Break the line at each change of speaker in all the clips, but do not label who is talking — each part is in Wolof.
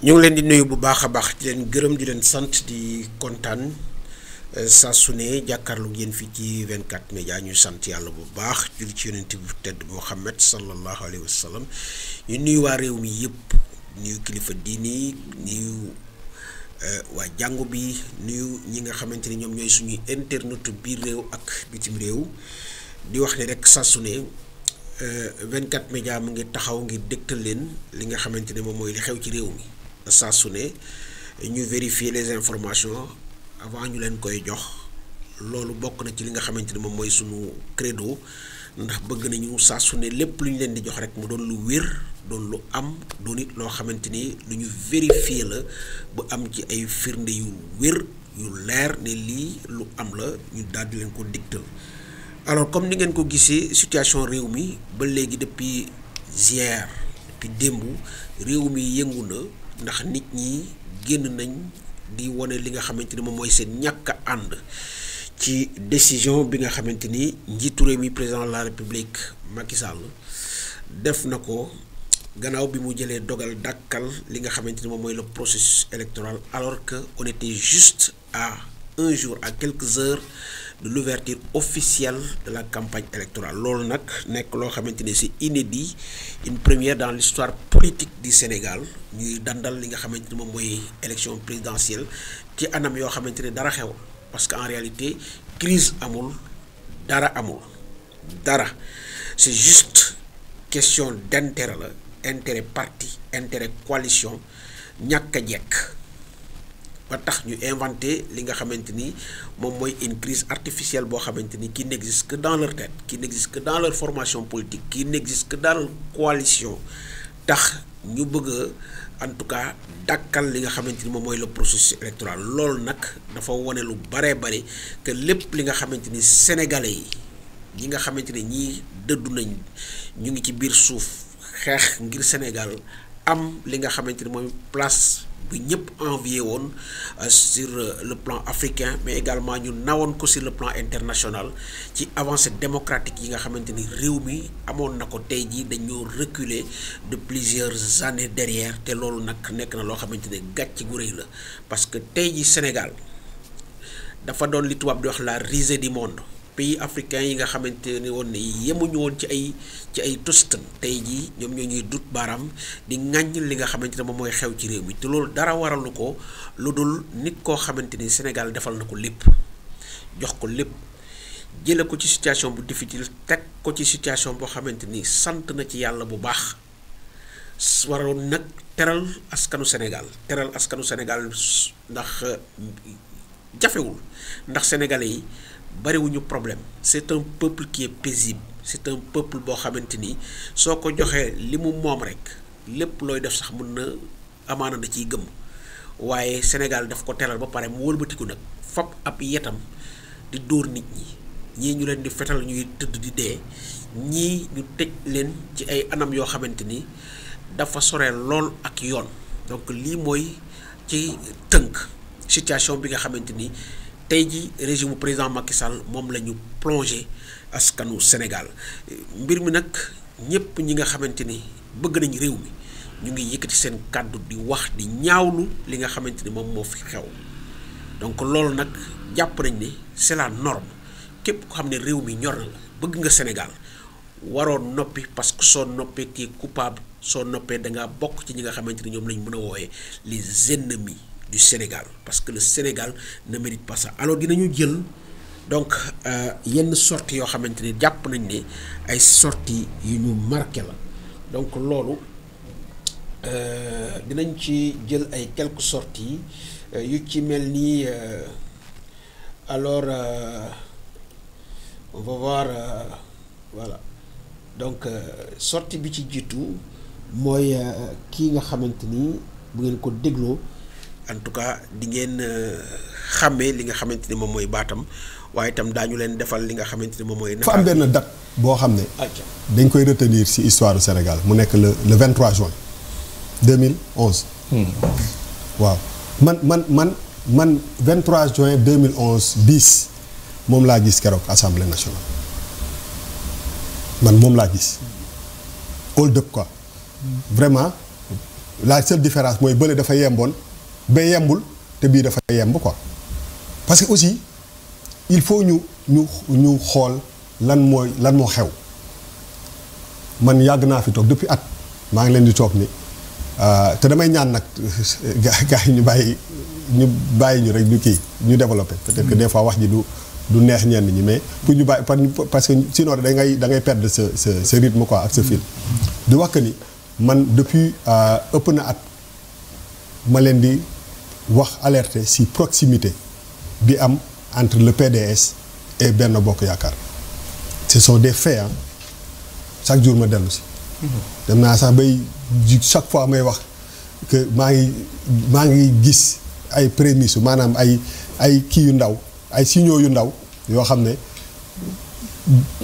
ñu ngi leen di nuyu bu baax a baax di leen gërëm di leen sant di kontaan saa su ne jàkkaarloo ngeen fii ci 24 média ñu sant yàlla bu baax julli ci yonent bu tedd Muhammad sallallahu alayhi wa sallam ñu nuyu waa réew mi yëpp nuyu kilifa diini nuyu waa jàngu bi nuyu ñi nga xamante ni ñoom ñooy suñuy internet biir réew ak bitim réew di wax ne rek saa su ne 24 média mu ngi taxaw ngir dégtal leen li nga xamante ne moom mooy li xew ci réew mi. saa su ne ñu vérifier les informations avant ñu leen koy jox loolu bokk na ci li nga xamante ne moom mooy sunu credo ndax bëgg nañu saa su ne lépp lu ñu leen di jox rek mu doon lu wér doon lu am doon it loo xamante ni lu ñu vérifier la bu am ci ay firnde yu wér yu leer ne lii lu am la ñu daal di leen ko digtal. alors comme ni ngeen ko gisee situation réew mi ba léegi depuis hier depuis démb réew mi yëngu na. ndax nit ñi génn nañ di wane li nga xamante ni moom mooy seen ñàkk a ànd ci décision bi nga xamante ni njiitu réew mi président de la république Macky Sall def na ko gannaaw bi mu jëlee dogal dàkkal li nga xamante ni moom mooy le processus électoral alors que on était juste à un jour à quelques heures de l'ouverture officielle de la campagne électorale loolu nag nekk loo xamante ni c'est inédit une première dans l'histoire politique du Sénégal ñuy dandal li nga xamante ni moom mooy élection présidentielle ci anam yoo xamante ni dara xew parce que en réalité crise amul dara c'est juste question d'intérêt la intérêt parti intérêt coalition ñàkk a jekk ba tax ñu inventé li nga xamante ni moom mooy une crise artificielle boo xamante ni qui n'existe que dans leur tête qui n'existe que dans leur formation politique qui n'existe que dans leur coalition tax ñu bëgg en tout cas dàkkal li nga xamante ni moom mooy le processus électoral loolu nag dafa wane lu bare que lépp li nga xamante ni sénégalais yi ñi nga xamante ni ñii dëddu nañ ñu ngi ci biir suuf xeex ngir Sénégal am li nga xamante ni mooy place bu ñëpp envié woon sur le plan africain mais également ñu nawoon ko sur le plan international ci avancée démocratique yi nga xamante ni réew mi amoon na ko tey jii dañoo reculer de plusieurs années derrière te loolu nag nekk na loo xamante ni gàcce gu rëy la parce que tey jii Sénégal dafa doon li tubaab di wax la risée du monde pays africains yi nga xamante ni woon ne yemuñu woon ci ay tostan tey jii ñoom ñoo ñuy dut baaraam di ŋàññ li nga xamante ne moom mooy xew ci réew mi te loolu dara waralu ko lu dul nit koo xamante ni Sénégal defal na ko lépp jox ko lépp jële ko ci situation bu difficile teg ko ci situation boo xamante ni sant na ci yàlla bu baax waroon nag teral askanu Sénégal ndax jafewul ndax sénégalais yi bariwuñu problème c'est un peuple qui est paisible c'est un peuple boo xamante ni soo ko joxee li mu moom rek lépp looy def sax mën na amaana da ciy gëm waaye Sénégal daf ko teral ba pare mu wëlbatiku nag fab ab yetam di dóor nit ñi ñii ñu leen di fetal ñuy tëdd di dee ñii ñu tëj leen ci ay anam yoo xamante ni dafa soree lool ak yoon donc lii mooy ci tënk situation bi nga xamante ni tey ji régime président Macky Sall moom la ñu plongé askanu Sénégal mbir mi nag ñëpp ñi nga xamante ni bëgg nañ réew mi ñu ngi yëkkati seen kàddu di wax di ñaawlu li nga xamante ni moom moo fi xew donc loolu nag jàpp nañ ne c'est la norme képp ko xam ne réew mi ñor na la bëgg nga Sénégal waroon noppi parce que soo noppee tu es coupable soo noppee da ngaa bokk ci ñi nga xamante ni ñoom lañ mën a wooyee les ennemis du Sénégal parce que le Sénégal ne mérite pas ça alors dinañu jël donc yenn sorties yoo xamante ni jàpp nañ ne ay sorties yu ñu marqué la donc loolu dinañ ci jël ay quelques sorties yu ci mel ni alors on va voir voilà donc sortie bi ci jiitu mooy kii nga xamante ni bu ngeen ko dégloo en tout cas di ngeen xàmmee li nga xamante ni moom mooy baatam waaye itam daañu leen defal li nga xamante ni moom mooy.
dafa am benn date boo xam ne. dañ koy retenir ci histoire du Sénégal mu nekk le 23 juin 2011. waaw man 23 juin 2011 bis moom laa gis keroog assemblée nationale man moom laa gis hold up quoi vraiment la seule différence mooy bële dafa yemboon ba yembul te bii dafa yemb quoi parce que aussi il faut ñu xool lan moo xew man yàgg naa fi toog depuis at maa ngi leen di toog ni te damay ñaan nag gars yi ñu bàyyi ñu rek ñu kii ñu développé peut-être que des fois wax ji du neex ñenn ñi mais pour ñu bàyyi parce que sinon da ngay perdre sa rythme quoi ak sa fil di wax que ni man depuis ëpp na at ma leen di wax alerter si proximité bi am entre le PDS et Benno Bokk Yaakaar ce sont des faits hein chaque jour ma dellu si dem naa sax bay chaque fois may wax que maa ngi gis ay prémices maanaam ay kii yu ndaw ay signaux yu ndaw yoo xam ne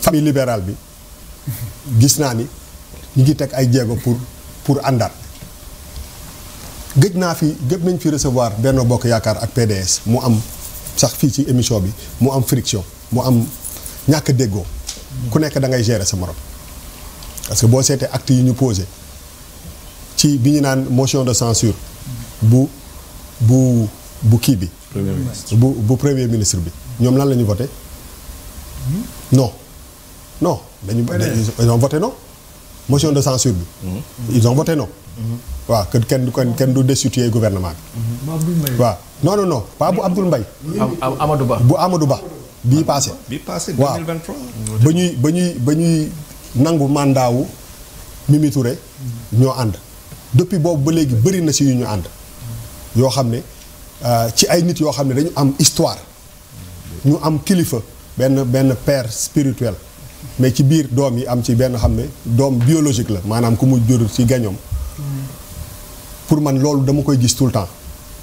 famille libérale bi gis naa ni ñu ngi teg ay jéego pour àndaat gëj nañ fi recevoir Benno Bokk Yaakaar ak PDS mu am sax fii ci émission bi mu am friction mu am ñàkk déggoo ku nekk da ngay gérer sa morom parce que boo seetee actes yi ñu posé ci bi ñu naan motion de censure bu kii bi bu premier ministre bi ñoom lan la ñu voté non ils ont voté non motion de censure bi ils ont voté non waaw que kenn du destituer gouvernement bi waaw non pas bu Abdoul Mbaye
Amadou Ba
bu Amadou Ba bii passé
2023
ba ñuy nangu mandat wu Mimi Touré ñoo ànd depuis boobu ba léegi bëri na si yu ñu ànd yoo xam ne ci ay nit yoo xam ne dañu am histoire ñu am kilifa benn père spirituel mais ci biir doom yi am ci benn xam ne doom biologique la maanaam ku mu jur ci gañoom pour man loolu dama koy gis tout le temps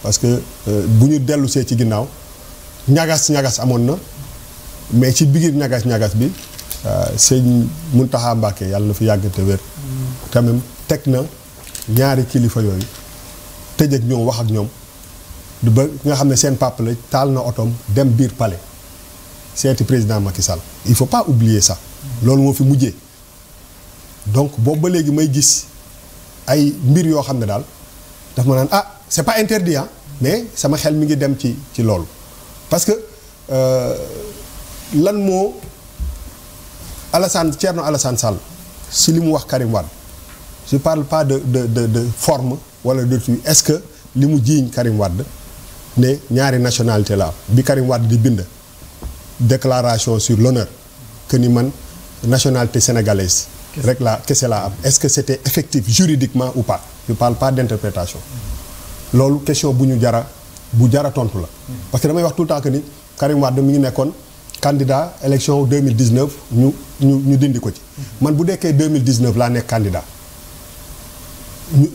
parce que bu ñu dellusee ci ginnaaw ñagas amoon na mais ci biir ñagas bi sëñ Mountakha Mbacké yàlla na fi yàgg te wér quand même teg na ñaari kilifa yooyu tëj ak ñoom wax ak ñoom ba nga xam ne seen papa la taal na otoom dem biir palais seeti président Macky Sall il faut pas oublier ça loolu moo fi mujjee donc boobu ba léegi may gis ay mbir yoo xam ne daal daf ma naan c'est pas interdit mais sama xel mi ngi dem ci loolu parce que lan moo Thierno Alassane Sall si li mu wax Karim Wade je parle pas de forme wala de truc est-ce que li mu jiiñ Karim Wade ne ñaari nationalité la bi Karim Wade di bind déclaration sur l'honneur que ni man nationalité sénégalaise rek la kese laa am est-ce que c'était effectif juridiquement ou pas je parle pas d'interprétation loolu question bu jara tontu la parce que damay wax tout le temps que ni Karim Wade mi ngi nekkoon candidat élection 2019 ñu dindi ko ci man bu dekkee 2019 laa nekk candidat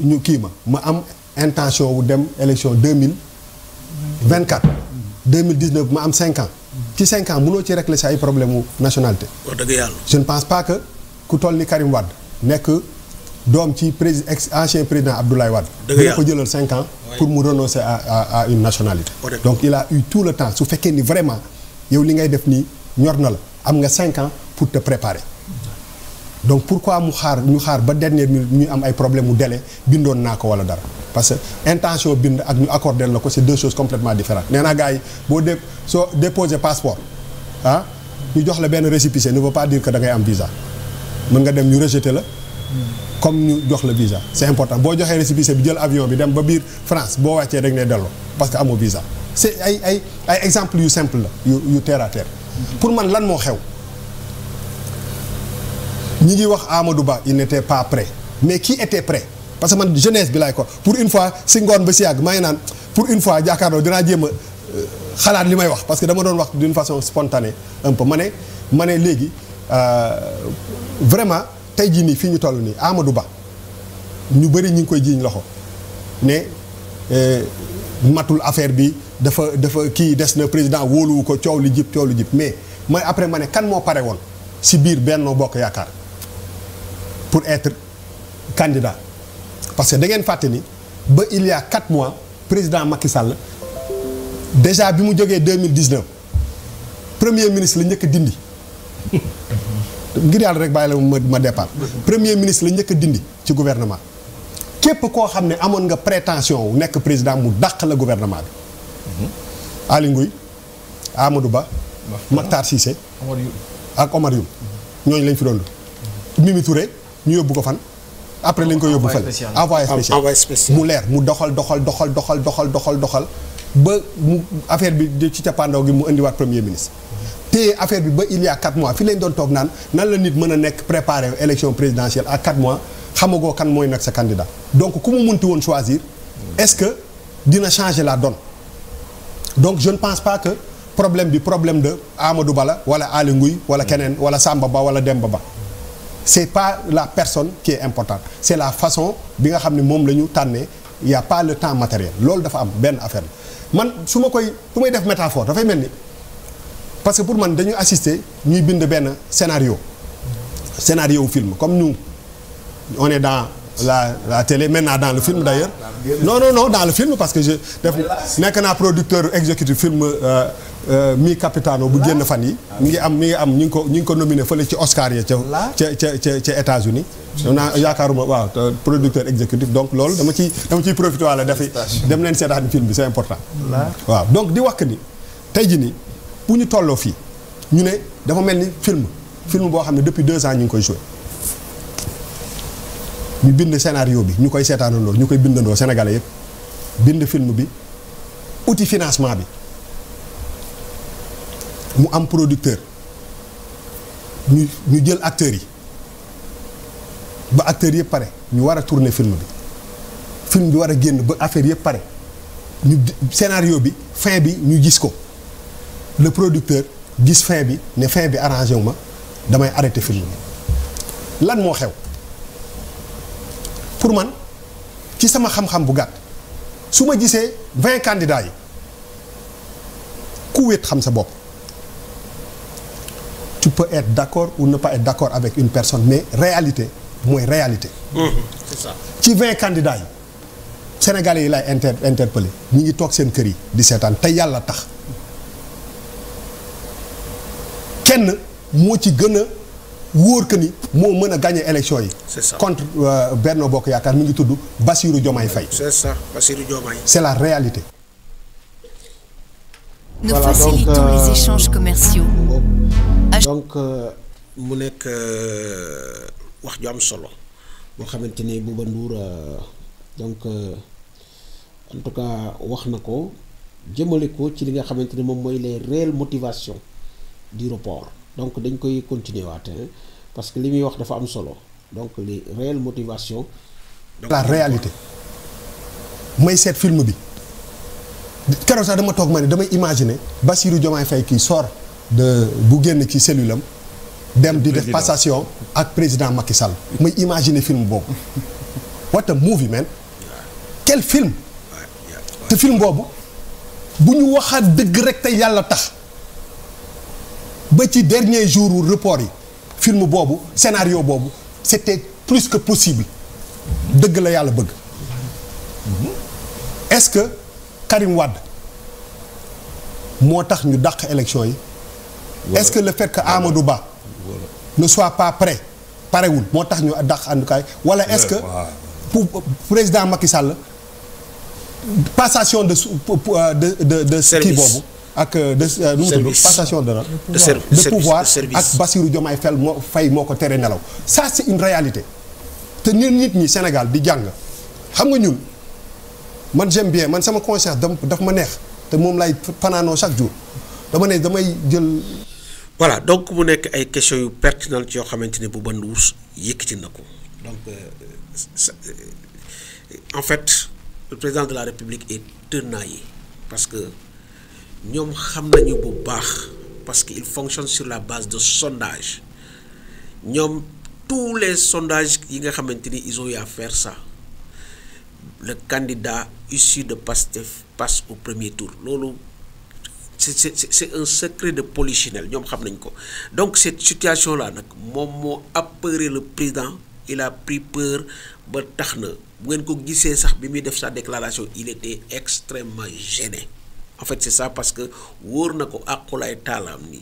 ñu kii ma am intention wu dem élection 2024 2019 ma am 5 ans ci 5 ans mënoo ci régler sa ay problème mu nationalité.
wax dëgg yàlla.
je ne pense pas que ku toll ni Karim Wade nekk doom ci ancien président Abdoulaye Wade. dëgg ko jëlal 5 ans. pour mu renoncer à une nationalité. donc il a eu tout le temps su fekkee ni vraiment yow li ngay def nii ñor na la am nga 5 ans pour te préparer. donc pourquoi ñu xaar ba dernière minute ñu am ay problème mu délai bindoon naa ko wala dara parce que intention bind ak ñu accordé la ko c'est deux choses complètement différentes nee naa gars yi soo déposer passeport ñu jox la benn récépissé ne veut pas dire que da ngay am visa mën nga dem ñu rejeter la comme ñu jox la visa c'est important boo joxee récépissé bi jël avion bi dem ba biir France boo wàccee rek ne delloo parce que amoo visa c'est ay exemple yu simple la yu terre à terre pour man lan moo xew ñi ngi wax Amadou Ba il n'était pas prêt mais qui était prêt parce que man jeunesse bi laay ko pour une fois si ngoon ba si yàgg maa ngi naan pour une fois jàkkaarloo dinaa jéem a xalaat li may wax parce que dama doon wax d'une façon spontanée un peu ma ne léegi vraiment tey jii nii fii ñu toll nii Amadou Ba ñu bëri ñi ngi koy jiiñ loxo ne matul affaire bi dafa kii des na président wóoluwu ko coow li jib mais mooy après ma ne kan moo pare woon si biir Benno Bokk Yaakaar pour être candidat parce que da ngeen fàtte ni ba il y a 4 mois président Macky Sall déjà bi mu jógee 2019 premier ministre la njëkk a dindi ngir yàlla rek bàyyi la ma départ premier ministre la njëkk a dindi ci gouvernement képp koo xam ne amoon nga prétention wu nekk président mu dàq la gouvernement bi. Aly Ngouille Amadou Ba. Mactar Cissé. ak Omar Youm. ñooñu lañ fi doon. Mimi Touré ñu yóbbu ko fan. après lañ ko yóbbu fële envoyé spécial mu leer mu doxal ba mu affaire bi ci cappaandaw gi mu indiwaat premier ministre. te affaire bi ba il y a 4 mois fi lañ doon toog naan nan la nit mën a nekk préparer élection présidentielle à 4 mois xamagoo kan mooy nag sa candidat. donc ku mu munti woon choisir est-ce que dina changer la donne donc je ne pense pas que problème de Amadou Ba la wala Aly Ngouille wala keneen wala Samba Ba wala Demba Ba. c'est pas la personne qui est importante c'est la façon bi nga xam ne moom la ñu tànnee y a pas le temps matériel loolu dafa am benn affaire man su may def métaphore dafay mel ni parce que pour man dañu assister ñuy bind benn scénario film comme nous on est dans la télé maintenant dans le film d'ailleurs non dans le film parce que je def nekk naa producteur exécutif film Mi Capitano bu génn fan yi mi ngi am ñu ngi ko nominé fële ci Oscar ya ca États-Unis naa yaakaaruma waaw producteur exécutif donc loolu dama ciy profité wala dafay dem leen seetaan film bi c'est important waaw donc di wax ni tey ji ni bu ñu tolloo fii ñu ne dafa mel ni film boo xam ne depuis 2 ans ñu ngi koy joué ñu bind scénario bi ñu koy seetaanandoo ñu koy bindandoo sénégalais yëpp bind film bi outil financement bi mu am producteur ñu jël acteurs yi ba acteurs yëpp pare ñu war a tourner film bi war a génn ba affaire yëpp pare ñu scénario bi fin bi ñu gis ko le producteur gis fin bi ne fin bi arrangé wu ma damay arrêter film bi lan moo xew pour man ci sama xam-xam bu gàtt su ma gisee 20 candidats yi ku wéet xam sa bopp tu peux être d'accord ou ne pas être d'accord avec une personne mais réalité mooy réalité.
C'est ça.
ci 20 candidats yi sénégalais yi lay interpellé ñi ngi toog seen kër yi di seetaan te yàlla tax kenn moo ci gën a wóor que ni moo mën a gagner élection yi.
C'est ça.
contre Benno Bokk Yaakaar mi ngi tudd Bassirou Diomaye Faye.
C'est ça, Bassirou Diomaye.
C'est la réalité.
Nous facilitons les échanges commerciaux.
donc mu nekk wax ju am solo boo xamante ni Bouba Ndour donc en tout cas wax na ko jëmale ko ci li nga xamante ni moom mooy les réelles motivations du report donc dañ koy continuer waat parce que li muy wax dafa am solo donc les réelles motivations.
la réalité may seet film bi keroog sax dama toog ma ne damay imaginer Bassirou Diomaye Faye kii sort bu génn ci cellule am dem di def passation ak président Macky Sall may imaginer film boobu what a movie man quel film te film boobu bu ñu waxaat dëgg rek te yàlla tax ba ci dernier jour report yi film boobu scénario boobu c'était plus que possible dëgg la yàlla bëgg est-ce que Karim Wade moo tax ñu dàq élection yi est-ce que le fait que Amadou Ba ne soit pas parewul moo tax ñu dàq àndukaay wala est-ce que pour président Macky Sall passation de kii boobu ak nu mu tudd passation de pouvoir ak Bassirou Diomaye Faye moo ko tere nelaw ça c'est une réalité te nit ñi Sénégal di jàng xam nga ñun man j'aime bien man sama conscience daf ma neex te moom lay fanaanoo chaque jour damay jël.
voilà donc mu nekk ay questions yu pertinentes yoo xamante ne Bouba Ndour yëkkati na ko donc en fait le président de la République est tenaillé parce que ñoom xam nañu bu baax parce que il fonctionne sur la base de sondage ñoom tous les sondages yi nga xamante ni ils ont eu à faire ça le candidat issu de Pastef passe au premier tour loolu c'est un secret de polichinelle ñoom xam nañ ko donc cette situation là nag moom moo apeuré le président il a pris peur ba tax na bu ngeen ko gisee sax bi muy def sa déclaration il était extrêmement gêné en fait c'est ça parce que wóor na ko àqulaay taalaam ni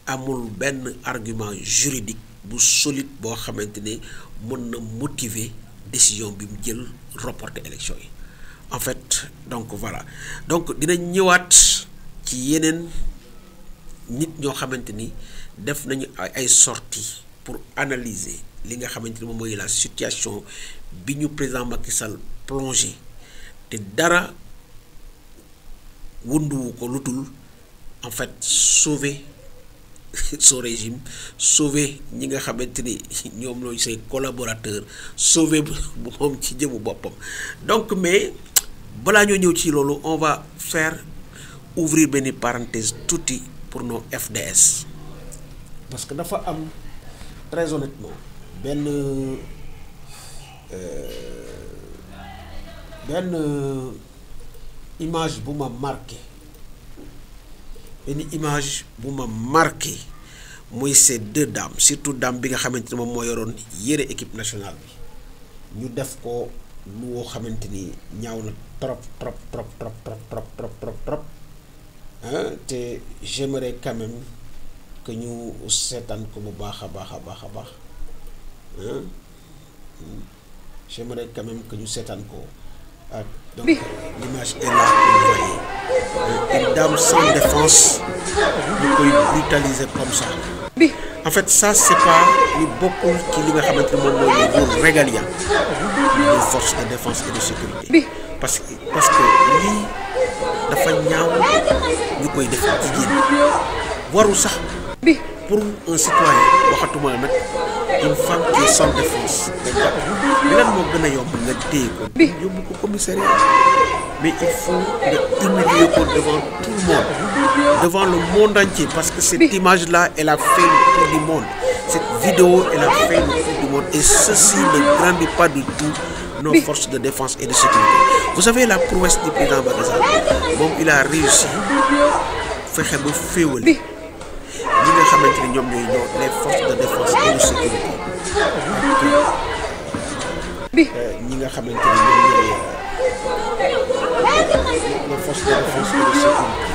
amul benn argument juridique bu solide boo xamante ne mën na motiver décision bi mu jël reporter élection yi en fait donc voilà donc dinañ ñëwaat ci yeneen nit ñoo xamante ni def nañu ay sorties pour analyser li nga xamante ni moom mooy la situation bi ñu président Macky Sall plongé te dara wunduwu ko lutul en fait sauver son régime sauver ñi nga xamante ni ñoom looy say collaborateurs sauver bu moom ci jëmu boppam donc mais balaa ñoo ñëw ci loolu on va faire ouvrir benn parenthèse tuuti pour nos FDS parce que dafa am très honnêtement benn image bu ma marqué muy ces deux dames surtout dame bi nga xamante ni moom moo yoroon yére équipe nationale bi ñu def ko lu woo xamante ni ñaaw na trop te j'aimerais quand même que ñu seetaan ko bu baax a baax j'aimerais quand même que ñu seetaan ko donc l'image est là vous voyez une dame sans défense ñu koy brutaliser comme ça en fait ça c'est pas lu bokkul ci li nga xamante ni moom mooy le rôle régalien des forces de défense et de sécurité parce que lii dafa ñaaw ñu koy def jigéen warul sax pour un citoyen waxatuma la nag une femme qui est sans défense nga jàpp li lan moo gën a yomb nga téye ko yóbbu ko commissariat mais il faut nga humilier ko devant tout le monde devant le monde entier parce que cette image là elle a fait le tour du monde cette vidéo elle a fait le tour du monde et ceci ne grandit pas du tout nos forces de défense et de sécurité. Vous savez la prouesse du président Macky Sall moom il a réussi fexe ba féewale ñi nga xamante ni ñoom ñooy les forces de défense et de sécurité ak ñi nga xamante ni ñoom ñooy les forces de défense et de sécurité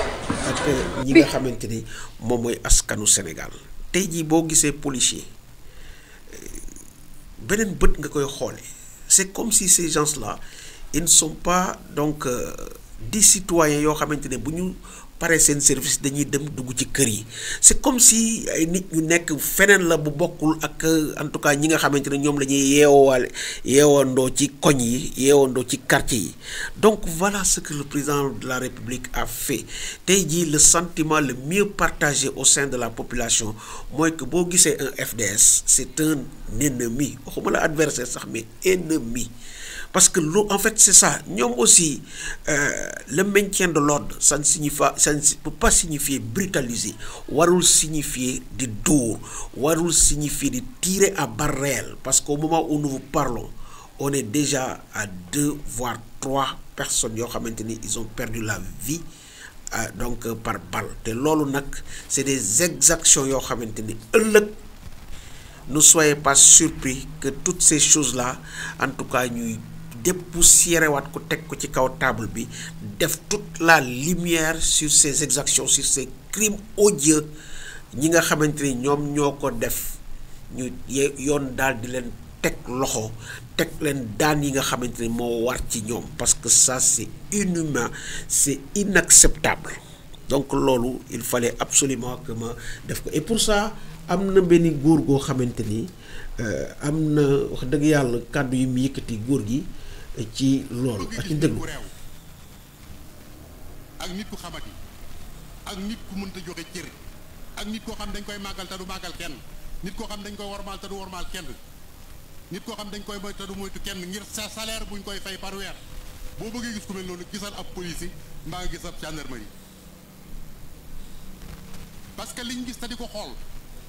ak ñi nga xamante ni moom mooy askanu Sénégal tey jii boo gisee policier beneen bët nga koy xoole c'est comme si ces gens-là ils ne sont pas donc des citoyens yoo xamante ne bu ñu paree seen service dañuy dem dugg ci kër yi c'est comme si ay nit ñu nekk feneen la bu bokkul ak en tout cas ñi nga xamante ne ñoom la ñuy yeewandoo ci koñ yi yeewandoo ci quartier yi donc voilà ce que le président de la République a fait tey jii le sentiment le mieux partagé au sein de la population mooy que boo gisee un FDS c'est un ennemi waxuma la adversaire sax mais ennemi parce que en fait c'est ça ñoom aussi le maintien de l'ordre ça ne peut pas signifier brutaliser warul signifier di dóor warul signifier di tirer à balles réelles parce qu'au moment où nous vous parlons on est déjà à 2 voire 3 personnes yoo xamante ni ils ont perdu la vie donc par balle te loolu nag c'est des exactions yoo xamante ni ëllëg ne soyez pas surpris que toutes ces choses-là en tout cas ñuy dépoussiérer waat ko teg ko ci kaw table bi def toute la lumière sur ces exactions sur ces crimes odieux ñi nga xamante ni ñoom ñoo ko def ñu yoon daal di leen teg loxo teg leen daan yi nga xamante ni moo war ci ñoom parce que ça c'est inhumain c'est inacceptable donc loolu il fallait absolument que ma def ko et pour ça am na benn góor goo xamante ni am na wax dëgg yàlla kàddu yi mu yëkkati góor gi ci loolu ak ci déglu
ak nit ku xamati ak nit ku mënta joxe cër ak nit koo xam dañ koy màggal te du màggal kenn nit koo xam dañ koy wormaal te du wormaal kenn nit koo xam dañ koy moytu te du moytu kenn ngir sa salaire buñ koy fay par weer boo bëggee gis ku mel noonu gisal ab police mbaa nga gis ab gendarmerie parce que liñ gis te di ko xool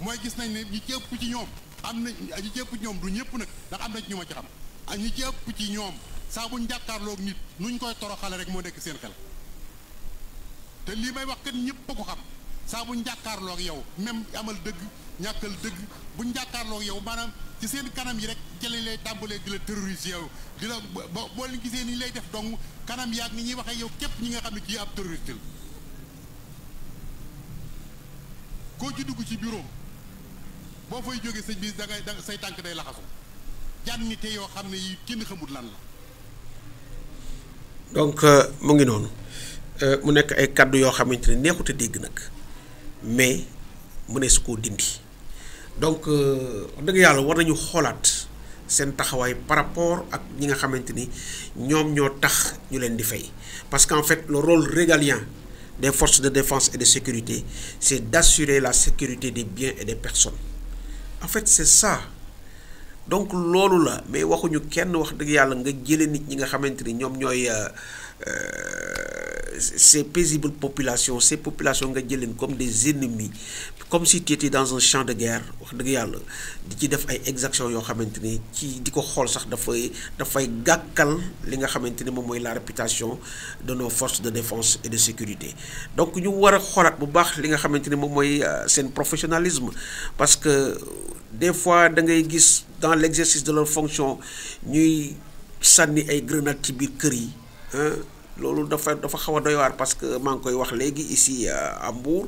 mooy gis nañ ne ñi ci ëpp ci ñoom am na ñi ci ëpp ci ñoom du ñëpp nag ndax am na ñu ma ci xam ak ñi ci ëpp ci ñoom saa buñ jàkkaarloog nit nuñ koy toroxale rek moo nekk seen xel te lii may wax kat ñëpp a ko xam saa buñ jàkkaarloog yow même amal dëgg ñàkkal dëgg buñ jàkkaarloog yow maanaam ci seen kanam yi rek ci lañ lay tàmbalee di la terroriser yow di la boo leen gisee ni lay def dong kanam yaag ni ñuy waxee yow képp ñi nga xam ne kii ab terroriste la koo ci dugg ci bureau boo fay jógee sëñ bi da ngay say tànk day laxasu jànnite yoo xam ne yi kenn xamul lan la.
donc mu ngi noonu mu nekk ay kàddu yoo xamante ne neexut a dégg nag mais mu ne su koo dindi donc wax dëgg yàlla war nañu xoolaat seen taxawaay par rapport ak ñi nga xamante ni ñoom ñoo tax ñu leen di fay parce qu'en fait le rôle régalien des forces de défense et de sécurité c'est d'assurer la sécurité des biens et des personnes en fait c'est ça donc loolu la mais waxuñu kenn wax dëgg yàlla nga jële nit ñi nga xamante ni ñoom ñooy ces paisibles populations ces populations nga jëleen comme des ennemis comme si tu étais dans un champ de guerre wax dëgg yàlla di ci def ay exactions yoo xamante ni ci di ko xool sax dafay gàkkal li nga xamante ni moom mooy la réputation de nos forces de défense et de sécurité donc ñu war a xoolaat bu baax li nga xamante ni moom mooy seen professionnalisme parce que des fois da ngay gis dans l'exercice de leur fonction ñuy sànni ay grenades ci biir kër yi loolu dafa xaw a doy waar parce que maa ngi koy wax léegi ici à Mbour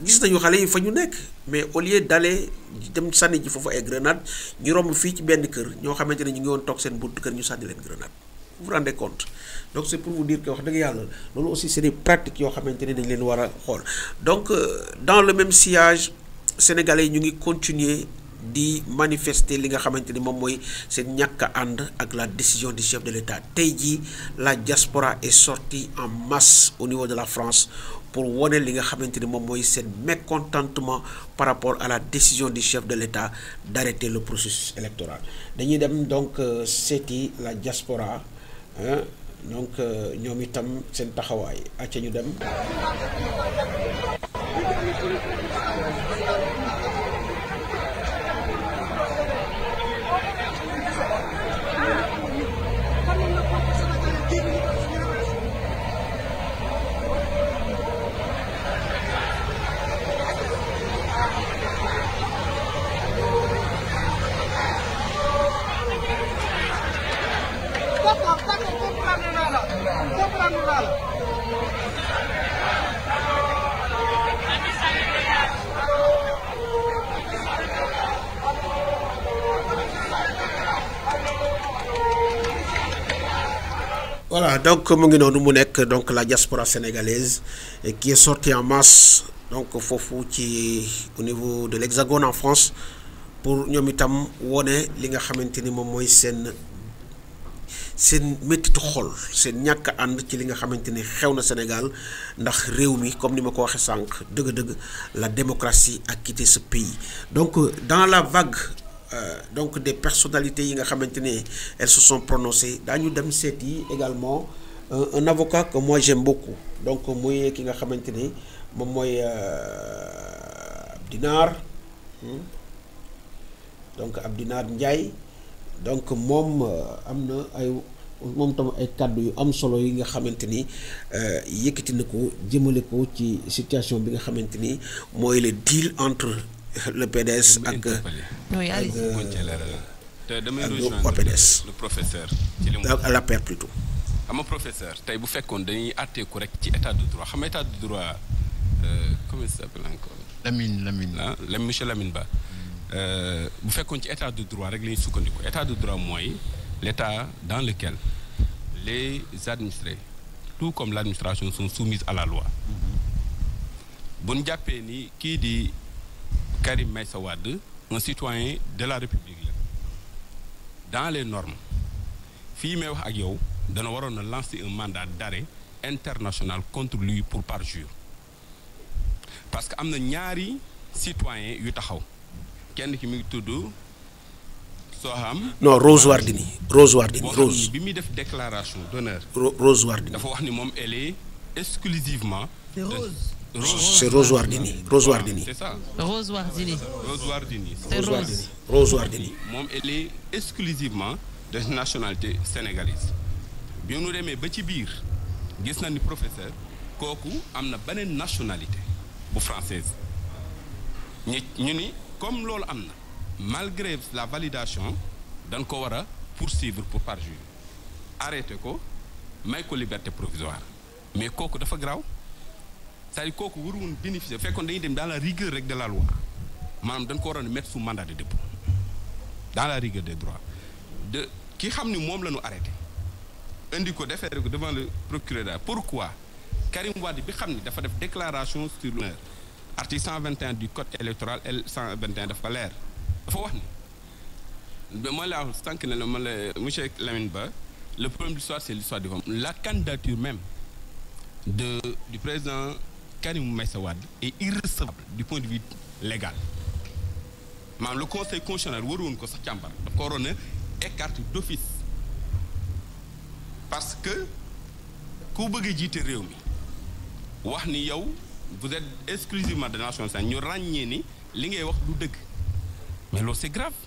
gis nañu xale yi fa ñu nekk mais au lieu d'aller dem sànni ji foofu ay grenades ñu romb fii ci benn kër ñoo xamante ne ñu ngi woon toog seen buntu kër ñu sànni leen grenade vous vous rendez compte donc c'est pour vous dire que wax dëgg yàlla loolu aussi c'est des pratiques yoo xamante ne dañ leen war a xool donc dans le même sillage sénégalais yi ñu ngi continuer di manifester li nga xamante ni moom mooy seen ñàkk a ànd ak la décision du chef de l'État tey jii la diaspora est sortie en masse au niveau de la France pour wone li nga xamante ni moom mooy seen mécontentement par rapport à la décision du chef de l'État d'arrêter le processus électoral dañuy dem donc seeti la diaspora donc ñoom itam seen taxawaay acca ñu dem. Voilà, donc mu ngi noonu mu nekk donc la diaspora sénégalaise qui est sortie en masse donc foofu ci au niveau de l'Hexagone en France pour ñoom itam wone li nga xamante ni moom mooy seen méttitu xol seen ñàkk ànd ci li nga xamante ni xew na Sénégal ndax réew mi comme ni ma ko waxee sànq dëgg-dëgg la démocratie a quitté ce pays donc dans la vague donc des personnalités yi nga xamante ne elles se sont prononcées daañu dem seeti également un avocat que moi j'aime beaucoup donc muy ki nga xamante ne moom mooy Abdinar donc Abdinar Ndiaye donc moom am na ay moom tam ay kàddu yu am solo yi nga xamante ni yëkkati na ko jëmale ko ci situation bi nga xamante ni mooy le deal entre le PDS ak PDS
le professeur ci li mu
la paire plutôt
ama professeur tey bu fekkoon dañuy àtteeku rek ci état de droit xam nga état de droit comment il s'appelle encore Lamine monsieur Lamine Ba bu fekkoon ci état de droit rek la ñuy sukkandiku état de droit mooy l'état dans lequel les administrés tout comme l'administration sont soumises à la loi bu ñu jàppee ni kii di Karim Meïssa Wade un citoyen de la République la dans les normes fii may wax ak yow dana waroon na lancer un mandat d'arrêt international contre lui pour parjure parce que am na ñaari citoyen yu taxaw kenn ki mi ngi tudd Soham
non Rose Wardini Rose
bi muy def déclaration d'honneur
Rose Wardini
dafa wax ni moom elle est exclusivement
c'est Rose Wardini
c'est ça
Rose Wardini
moom elle est exclusivement de nationalité sénégalaise bi nu demee ba ci biir gis na ni professeur kooku am na beneen nationalité bu française ñu ni comme loolu am na malgré la validation dañ ko war a poursuivre pour parjure arrêté ko may ko liberté provisoire mais kooku dafa garaaw c'est-à-dire kooku waru woon bénéficier fekkoon dañuy dem dans la rigueur rek de la loi maanaam dañ ko waroon mettre sous mandat de dépôt dans la rigueur des droits de ki xam ni moom la ñu arrêté indi ko déféré ko devant le procureur. Pourquoi Karim Wade bi xam ni dafa def déclaration sur l'honneur article 121 du code électoral L 121 dafa leer dafa wax ni ma la sànq ne la ma la monsieur Lamine Ba le problème de l'histoire c'est l'histoire du la candidature même du président Karim Meïssa Wade est irrecevable du point de vue légal maanaam le conseil constitutionnel waroon ko sax càmbar daf ko waroon a écarter d'office parce que ku bëgg a jiite réew mi wax ni yow vous êtes exclusivement de nation saine ñu ràññee ni li ngay wax du dëgg mais loolu c'est grave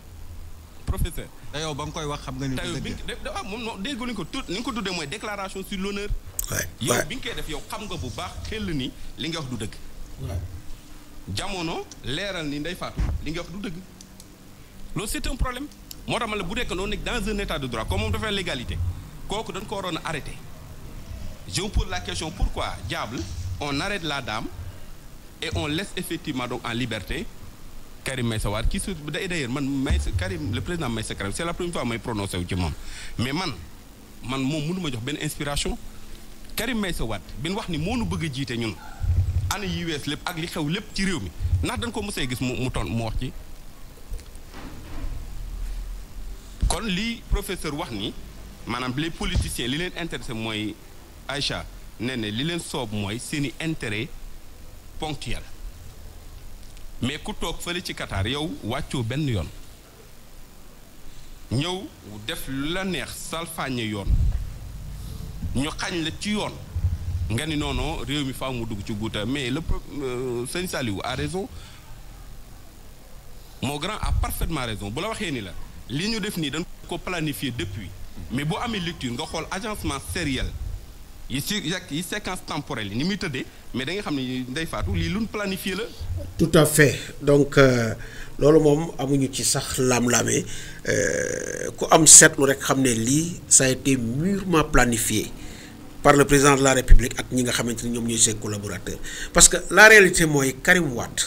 professeur.
te yow ba nga koy wax xam nga ni du dëgg
waaw moom non dégg nga ko tout ni nga ko tuddee mooy déclaration sur l'honneur. yow bi nga koy def yow xam nga bu baax xel ni li nga wax du dëgg. jamono leeral ni Ndeye Fatou li nga wax du dëgg loolu c'est un problème moo tax ma la bu nekk noonu nekk dans un état de droit comme moom dafay légalité kooku dañ ko waroon a arrêter je vous pose la question pourquoi diable on arrête la dame et on laisse effectivement donc en liberté Karim Meïssa Wade qui se d'ailleurs man Karim le président Meïssa Karim c'est la première fois may prononcé wu ci moom mais man moom mënu ma jox benn inspiration Karim Meïssa Wade bin wax ni moo nu bëgg a jiite ñun année yi wees lépp ak li xew lépp ci réew mi ndax dañ ko mosee gis mu wax ci kon li professeur wax ni maanaam les politiciens li leen intéressé mooy Aïcha nee na li leen soob mooy seeni intérêt ponctuel mais ku toog fële ci Qatar yow wàccoo benn yoon ñëw def lu la neex salfaañe yoon ñu xañ la ci yoon nga ni non réew mi faaw mu dugg ci guuta mais le sëñ Saliou a raison mon grand a parfaitement raison bu la waxee ni la li ñu def nii dañ ko planifier depuis mais boo amee lecture nga xool agencement sériel yi séquence temporelle yi ni muy tëddee mais da nga xam ne Ndeye Fatou lii luñ planifié la.
tout à fait donc loolu moom amuñu ci sax laam-laamee ku am seetlu rek xam ne lii ça a été mûrement planifié par le président de la République ak ñi nga xamante ni ñoom ñooy ses collaborateurs parce que la réalité mooy Karim Wade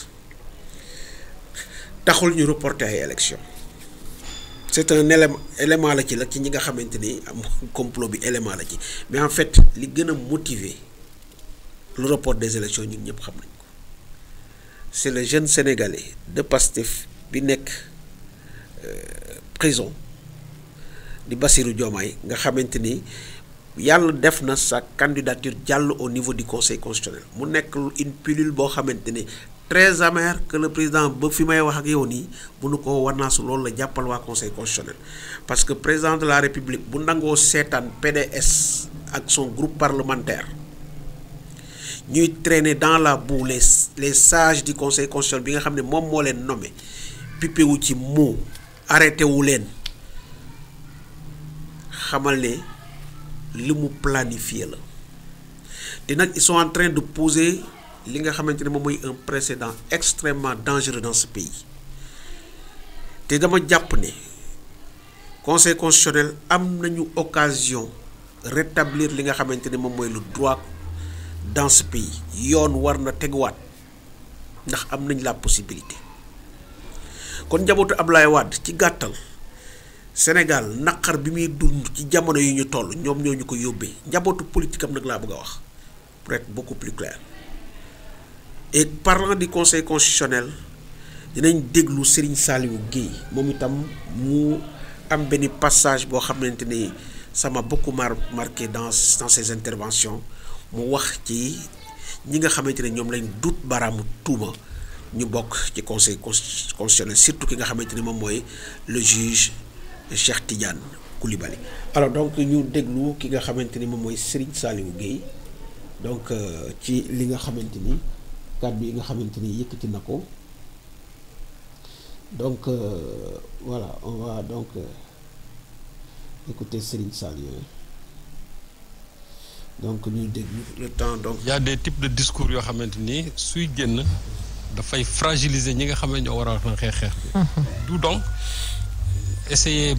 taxul ñu reporter ay élections c'est un élément la ci ñi nga xamante ni am complot bi élément la ci mais en fait li gën a motiver le report des élections ñun ñëpp xam nañ ko c'est le jeune sénégalais de Pastef bi nekk prison di Bassirou Diomaye nga xamante ni yàlla def na sa candidature jàll au niveau du conseil constitutionnel mu nekk une pilule boo xamante ni très amère que le président ba fi may wax ak yow nii bu nu ko wanaasu loolu la jàppal waa conseil constitutionnel parce que président de la république bu nangoo seetaan PDS ak son groupe parlementaire ñuy traîner dans la boue les sages du conseil constitutionnel bi nga xam ne moom moo leen nommé pippé wu ci moo arrêté wu leen xamal ne li mu planifié la te nag ils sont en train de poser li nga xamante ne moom mooy un précédent extrêmement dangereux dans ce pays te dama jàpp ne conseil constitutionnel am nañu occasion rétablir li nga xamante ne moom mooy le droit dans ce pays yoon war na teguwaat ndax am nañ la possibilité kon njabootu Ablaye Wade ci gàttal Sénégal naqar bi muy dund ci jamono yu ñu toll ñoom ñoo ñu ko yóbbee njabootu politique am nag laa bëgg a wax pour être beaucoup plus clair et parlant du conseil constitutionnel dinañ déglu Serigne Saliou Guèye moom itam mu am benn passage boo xamante ni ça m'a beaucoup marqué dans ses interventions mu wax ci ñi nga xamante ne ñoom lañ dut baraamu tuuma ñu bokk ci conseil constitutionnel surtout ki nga xamante ni moom mooy le juge Cheikh Tidiane Koulibaly. alors donc ñu déglu ki nga xamante ni moom mooy Serigne Saliou Guèye donc ci li nga xamante ni kàddu yi nga xamante ni yëkkati na ko donc voilà on va donc écouter Serigne Saliou donc ñu déglu le temps donc.
Il y a des types de discours yoo xamante ni suy génn dafay fragiliser ñi nga xam ne ñoo war a wax na xeex bi. du donc essayer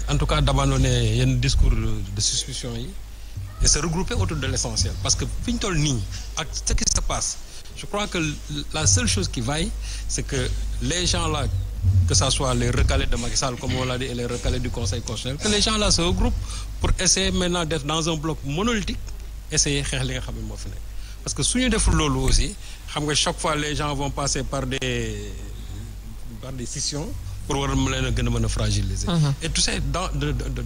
en tout cas d'abandonner yenn discours de suspicion yi et se regrouper autour de l'essentiel parce que fi ñu toll nii ak ce qui se passe je crois que la seule chose qui vaille c'est que les gens là que ça soit les recalés de Macky Sall, comme on l'a dit, et les recalés du Conseil constitutionnel, que les gens là se regroupent pour essayer maintenant d'être dans un bloc monolithique, essayer de faire les choses. Parce que si nous faisons lolo aussi, chaque fois les gens vont passer par des scissions pour me fragiliser. Et tu sais,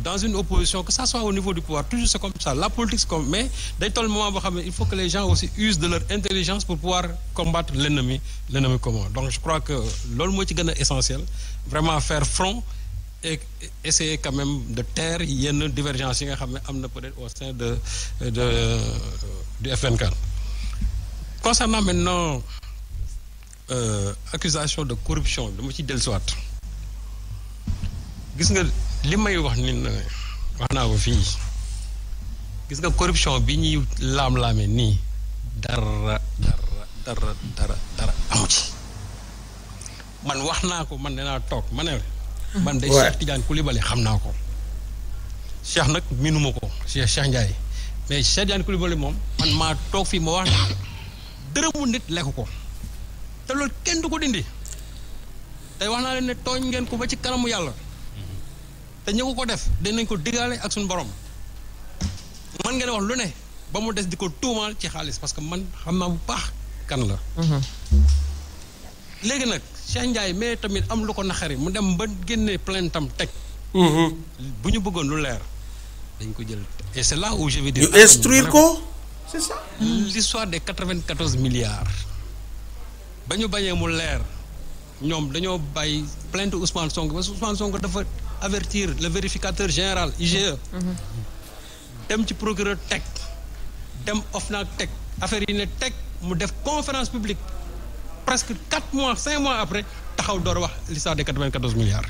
dans une opposition, que ça soit au niveau du pouvoir, toujours c'est comme ça. La politique, c'est comme... Mais dès tout le moment, il faut que les gens aussi usent de leur intelligence pour pouvoir combattre l'ennemi commun. Donc je crois que l'olmo est essentiel. Vraiment faire front et essayer quand même de taire une divergence peut-être au sein du F24. Concernant maintenant accusation de corruption, de moitié del soit. Gis nga li may wax ni wax naa ko fii gis nga corruption bi ñuy laam-laame nii dara amu ci man wax naa ko man danaa toog ma ne man day Cheikh Tidiane Coulibaly xam naa ko Cheikh nag minuma ko Cheikh Ndiaye mais Cheikh Tidiane Coulibaly moom man maa toog fii ma wax na dërëmu nit lekk ko te loolu kenn du ko dindi tey wax naa leen ne tooñ ngeen ko ba ci kanamu yàlla te ñëw ko def dinañ ko digaale ak suñu borom man ngeen wax lu ne ba mu des di ko tuumaal ci xaalis parce que man xam naa bu baax kan la. léegi nag Cheikh Ndiaye mais tamit am lu ko naxari mu dem ba génne plainte am teg. bu ñu bëggoon lu leer dañ ko jël et c'est là où je vais dire.
ñu instruire ko c'est ça.
l'histoire des 94 milliards ba ñu bañee mu leer ñoom dañoo bàyyi plainte Ousmane Sonko parce que Ousmane Sonko dafa avertir le vérificateur général IGE. dem ci procureur teg dem OFNAC teg affaire yi ne teg mu def conférence publique presque 4 mois 5 mois après taxaw door wax l'histoire des 94 milliards.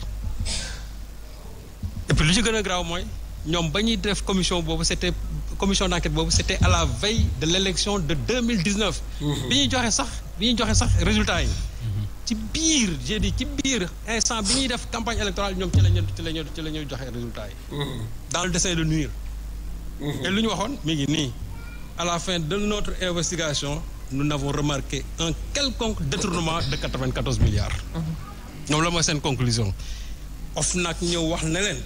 et puis lu ci gën a graaw mooy ñoom ba ñuy def commission boobu c'était commission d'enquête boobu c'était à la veille de l'élection de 2019. bi ñuy joxe sax résultats yi. ci biir j'ai dit ci biir instant bi ñuy def campagne électorale ñoom ci la ñu joxe résultats yi. dans le dessein de nuire. et lu ñu waxoon mi ngi nii à la fin de notre investigation nous n'avons remarqué un quelconque détournement de 94 milliards. ñoom la mooy seen conclusion. OFNAC ñëw wax ne leen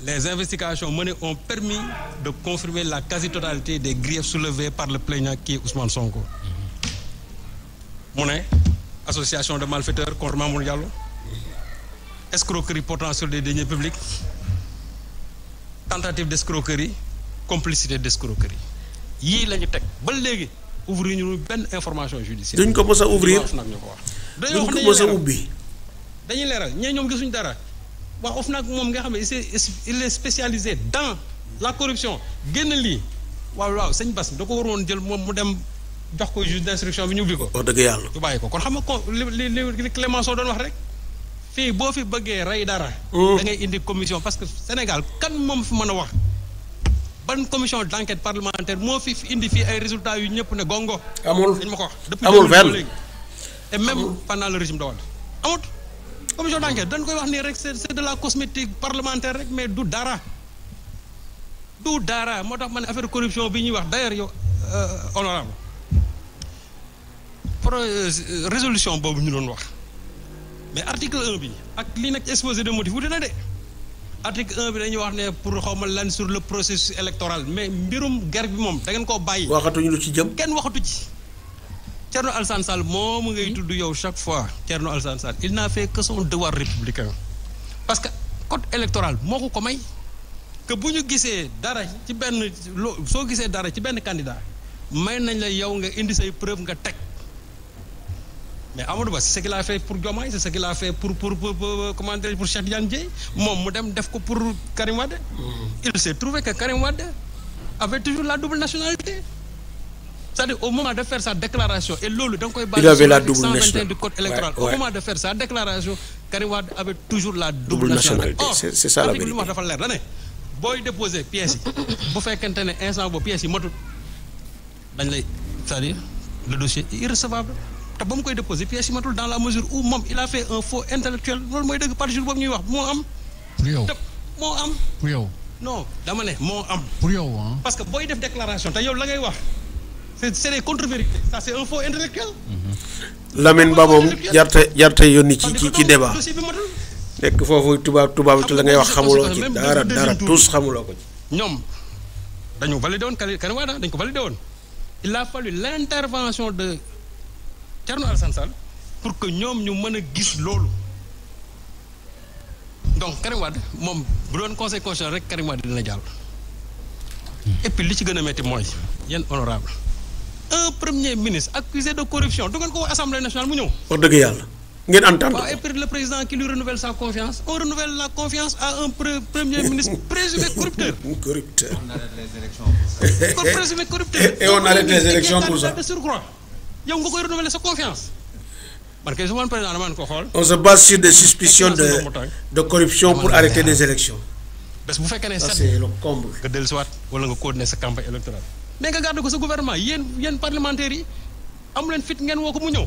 les investigations menées ont permis de confirmer la quasi-totalité des griefs soulevés par le plaignant qui est Ousmane Sonko. mu ne association de malfaiteurs contre Mamour Diallo, escroquerie portant sur des deniers publics, tentative d'escroquerie, complicité d'escroquerie. Yii lañu teg ba léegi ouvrir ñu benn information judiciaire.
duñ ko mës a ouvrir
duñ ko
mës a ubbi.
dañuy leeral ñee ñoom gisuñ dara wax OFNAC moom nga xam ne il est spécialisé dans la corruption génn lii waaw sëñ Bass da ko waroon jël moom mu dem jox ko juge d'instruction bi ñu ubbi ko.
wax dëgg yàlla.
du bàyyi ko kon xam nga ko li Clémenceau doon wax rek fii boo fi bëggee rey dara. da ngay indi commission parce que Sénégal kan moom fi mën a wax ban commission d'enquête parlementaire moo fi indi fii ay résultats yu ñëpp ne gongo.
amul
dañ ma ko wax.
amul fenn
léegi et même pendant le régime de Wade amut commission d'enquête dañ koy wax nii rek c'est de la cosmétique parlementaire rek mais du dara moo tax ma ne affaire corruption bi ñuy wax d'ailleurs yow honorable résolution boobu ñu doon wax mais article 1 bi ak lii nag exposé de motifs wuute na de article 1 bi dañuy wax ne pour xawma lan sur le processus électoral mais mbirum guerre bi moom da ngeen koo bàyyi.
waxatuñu lu ci jëm.
kenn waxatu ci. Thierno Alassane Sall moom ngay tudd yow chaque fois Thierno Alassane Sall il n'a fait que son devoir républicain parce que code électoral moo ko may que bu ñu gisee dara ci benn soo gisee dara ci benn candidat may nañ la yow nga indi say preuve nga teg. Mais Amadou Ba c'est ce qu'il a fait pour Diomaye, c'est ce qu'il a fait pour comment dire pour Cheikh Tidiane Dièye moom mu dem def ko pour Karim Wade. Il s'est trouvé que Karim Wade avait toujours la double nationalité. C'est-à-dire au moment de faire sa déclaration et loolu da nga koy
il avait la double
121
nationalité
du code électoral. Au moment de faire sa déclaration Karim Wade avait toujours la double nationalité.
C'est ça la vérité.
Article li mu wax dafa leer da ne booy déposer pièces yi bu fekkente ne instant boobu pièces yi matut dañ lay c'est-à-dire le dossier est irrecevable. te ba mu koy déposé pièces yi matul dans la mesure où moom il a fait un faux intellectuel loolu mooy dëgg par jour boobu ñuy wax moo am.
pour yow
moo am.
pour yow.
non dama ne moo am.
pour yow ah.
parce que booy def déclaration te yow la ngay wax c'est des contre-vérités ça c'est un faux intellectuel.
Lamine Ba moom jarte yónni ci débat nekk foofu tubaab la ngay wax xamuloo ci dara tous xamuloo ko ci.
ñoom dañu validé woon Karim Wade dañ ko validé woon il a fallu l'intervention de Thierno Alassane Sall pour que ñoom ñu mën a gis loolu donc Karim Wade moom bu doon conseil constitutionnel rek Karim Wade dina jàll. Et puis li ci gën a metti mooy yéen honorable un premier ministre accusé de corruption du ngeen ko assemblée nationale mu ñëw.
wax dëgg yàlla ngeen entendre.
waaw et puis le président qui lui renouvelle sa confiance on renouvelle la confiance à un premier ministre présumé corrupteur.
On arrête les élections.
Présumé corrupteur.
Et on arrête les élections pour ça.
de surcroît yow nga koy renouveler sa confiance. man kay su ma président dama ko xool.
On se base sur des suspicions de corruption pour arrêter des élections.
bés bu fekkee ne
ça c'est le comble.
nga dellusiwaat wala nga continuer sa campagne électorale mais nga garder ko sa gouvernement yéen parlementaires yi amu leen fit ngeen woo ko mu ñëw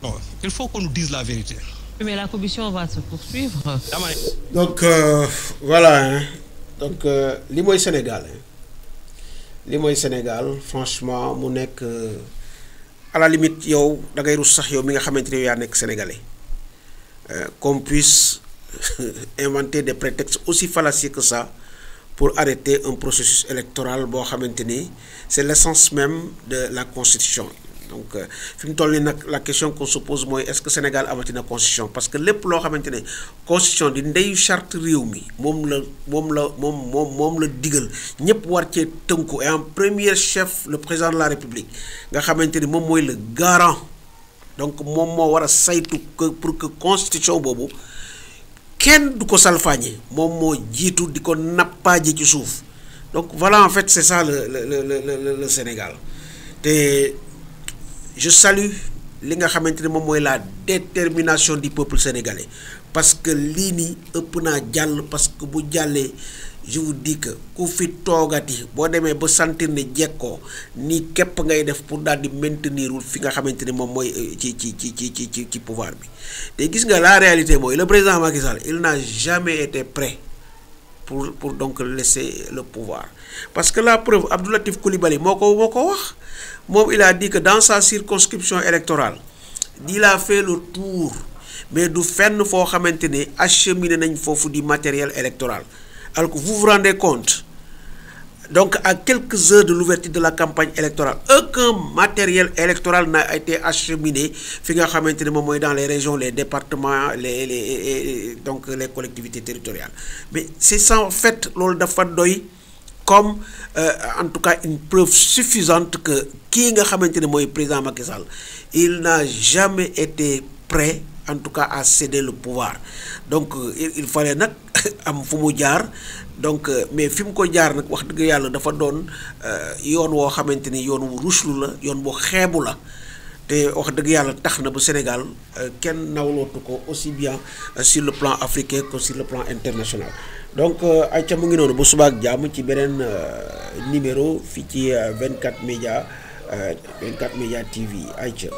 non il faut qu'on nous dise la vérité.
Mais la commission va se poursuivre.
Donc voilà donc li mooy Sénégal li mooy Sénégal franchement mu nekk à la limite yow da ngay rus sax yow mi nga xamante ne yaa nekk sénégalais qu'on puisse inventer des prétextes aussi fallacieux que ça pour arrêter un processus électoral boo xamante ni c'est l'essence même de la constitution. Donc fi mu toll nii nag la question qu'on se pose mooy est-ce que Sénégal amati na constitution parce que lépp loo xamante ne constitution di ndeyu charte réew mi moom la digal ñëpp war cee tënku et en premier chef le président de la République nga xamante ni moom mooy le garant donc moom moo war a saytu pour que constitution boobu kenn du ko salfaañe moom moo jiitu di ko nappaaje ci suuf donc voilà en fait c'est ça le Sénégal te je salue li nga xamante ne moom mooy la détermination du peuple sénégalais parce que lii nii ëpp naa jàll parce que bu jàllee je vous dis que ku fi toogati boo demee ba sentir ne jekkoo nii képp ngay def pour daal di maintenir fi nga xamante ne moom mooy ci pouvoir bi te gis nga la réalité mooy le président Macky Sall il n'a jamais été prêt pour donc laisser le pouvoir parce que la preuve Abdou Latif Coulibaly moo ko wax moom il a dit que dans sa circonscription électorale il a fait le tour mais du fenn foo xamante ne acheminé nañ foofu di matériel électoral alors que vous vous rendez compte donc à quelques heures de l'ouverture de la campagne électorale aucun matériel électoral n'a été acheminé fi nga xamante ne moom mooy dans les régions les départements donc les collectivités territoriales mais c'est ça en fait loolu dafa doy comme en tout cas une preuve suffisante que kii nga xamante ne mooy président Macky Sall il n'a jamais été prêt en tout cas à céder le pouvoir donc il fallait nag am fu mu jaar donc mais fi mu ko jaar nag wax dëgg yàlla dafa doon yoon woo xamante ni yoon wu ruslu la yoon bu xeebu la te wax dëgg yàlla tax na bu Sénégal kenn nawlootu ko aussi bien sur le plan africain que sur le plan international donc ayca mu ngi noonu bu subaak jàmm ci beneen numéro fii ci 24 Média TV ayca